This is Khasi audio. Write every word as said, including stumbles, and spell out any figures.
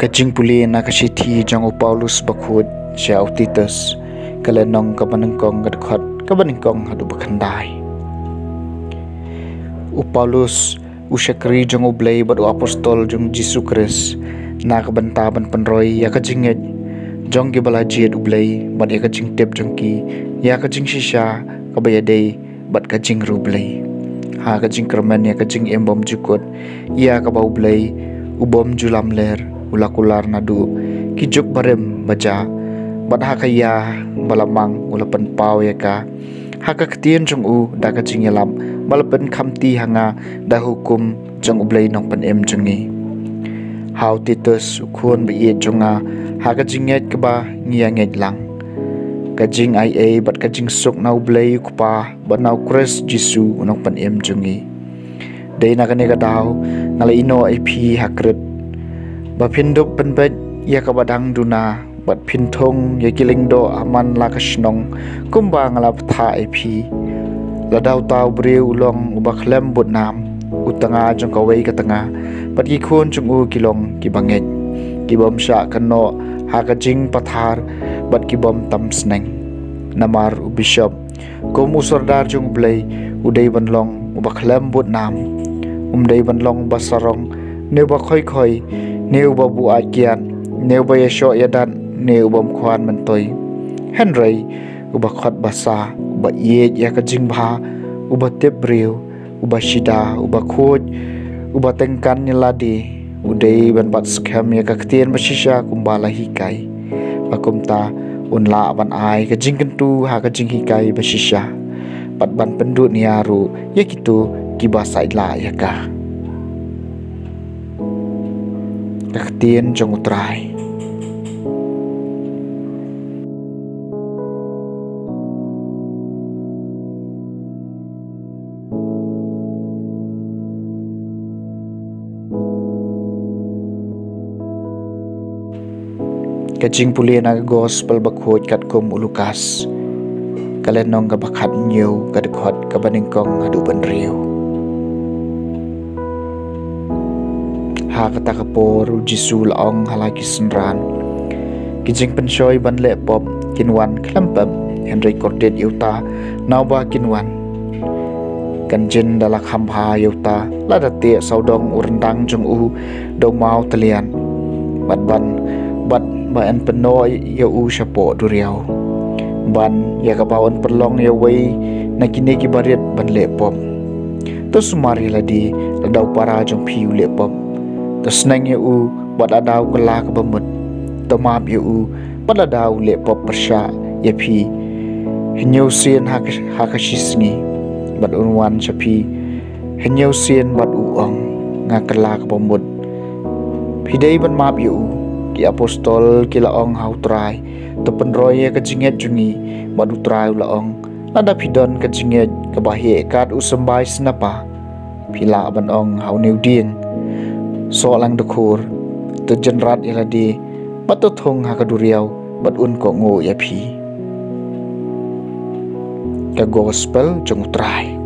Ka jingpule na ka shithi jong u Paulus bakhuid sha u Titus, ka lynnong kaba nyngkong, ka dkhot kaba nyngkong haduh ba khyndai. U Paulus, u shakri jong u Blei bad u apostol jong Jisu Khrist, na ka bynta ban pynroi ïa ka jingngeit jong kiba la jied u Blei, bad ïa ka jingtip jong ki ïa ka jingshisha kaba ïadei bad ka jingriewblei, ha ka jingkyrmen ïa ka jingim bymjukut, ïa kaba u Blei u bym ju lamler u la kular naduh ki juk barim ba jia, bad ha ka ïa ba la mang u la pynpaw ïa ka ha ka ktien jong u da ka jingïalap ba la pynkhamti ha nga da hukum jong u Blei Nongpynim jong ngi. Ha u Titus u khun ba ïeit jong nga, ha ka jingngeit kaba ngi ïa ngeit lang, ka jingaiei bad ka jingsuk na u Blei u Kpa bad na u Khrist Jisu u Nongpynim jong ngi. Dei na kane ka daw nga la ïehnoh ïa phi ha Krit, ba phin dup pynbeit ïa kaba dang duna, bad phin thung ïa ki lyngdoh ha man la ka shnong, kumba nga la bthah ïa phi. Lada uta u briew u long uba khlem bud nam, u tnga jong kawei ka tnga, bad ki khun jong u ki long kiba ngeit, ki bym shah kynnoh ha ka jingpathar, bad ki bym tam sneng. Namar u bishop, kum u sordar jong u Blei, u dei ban long uba khlem bud nam. Um dei ban long uba sarong, ne uba khoi khoi, ne uba buaid kiad, ne uba ïashoh ïadat, ne u bym khwan myntoi. Hynrei uba khot basa, uba ïeit ïa ka jingbha, uba tip briew, uba shida, uba khuid, uba tyngkan ïa lade, u dei ban bat skhem ïa ka ktien bashisha kumba la hikai. Ba kumta un lah ban ai ka jingkyntu ha ka jinghikai bashisha, bad ban pynduh nia ruh ïa kito kiba saitlah ïa ka. Ka ktien jong u Trai. Ka jingpule na ka gospel bakhuid katkum u Lukas, ka lynnong kaba khathynñiew, ka dkhot kaba nyngkong haduh ba hynriew. Ha kata ka por u Jisu u la ong ha la ki synran, ki jingpynshoi ban leh pop kin wan khlem pep, hynrei kordit ïa uta na uba kin wan. Kan jin da la kham bha ïa uta lada teh sawdong u ryndang jong u da u mawtylliat, bad ban, bad ba yn pynnoh ïa u shapoh duriaw, ban ïa kaba yn pynlong ïa uwei na kine ki barit ban leh pop. To sumar ïa lade lada u para jong phi u leh pop. To sneng ïa u bad lada u kylla kaba mut. To map ïa u bad lada u leh pop pyrshah ïa phi hynñiew sien ha ka, ha ka shi sngi, bad un wan sha phi hynñiew sien bad u ong, nga kylla kaba mut. Phi dei ban map ïa u. Ki apostol ki la ong ha u Trai, to pynroi ïa ka jingngeit jong ngi, bad u Trai u la ong, lada phi don ka jingngeit kaba heh kat u symbai snapa, phi lah ban ong ha une u dieng, soh lang dkhur, to jynrat ïa lade bad to thung ha ka duriaw, bad un kohnguh ïa phi. Ka gospel jong u Trai.